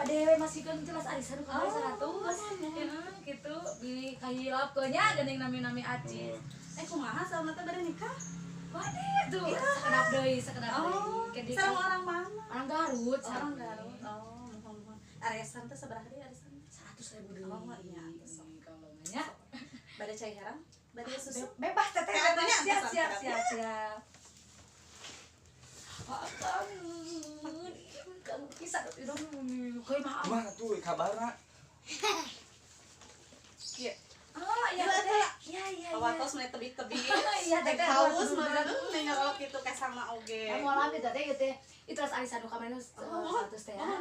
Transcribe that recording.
Bade we masihkeun jelas arisan nu kamari Oh, 100. Ya, gitu bi kahilap ke nya geuning nami-nami acis. Eh, kumaha sauna teh, bade nikah? Bade tuh, sakedap deui, sakedap deui. Oh, Ke di- sareng orang mana? Orang Garut, Orang Garut. Oh, muhun muhun. Arisan teh sabaraha deui arisan? 100.000 deui. Oh, iya, atuh sok. Kalau nya. Bade cai herang? Bade susu? Bebas, Teteh, Eh, bebas. atunya, Siap, atuh, siap, siap. Siap, siap. Ah, kangen. Kangen pisan itu kayak mah. Kumaha tuh kabarna? Iya. Oh, iya, Iya, Teteh. Iya. Pawatos meni tebih-tebih. Iya, Teteh. Haus mah nengok gitu kayak sama oge. Ya, mau lami, Teteh, gitu. Itu ras arisan nu kamari nu Oh, 100 teh ya. oh,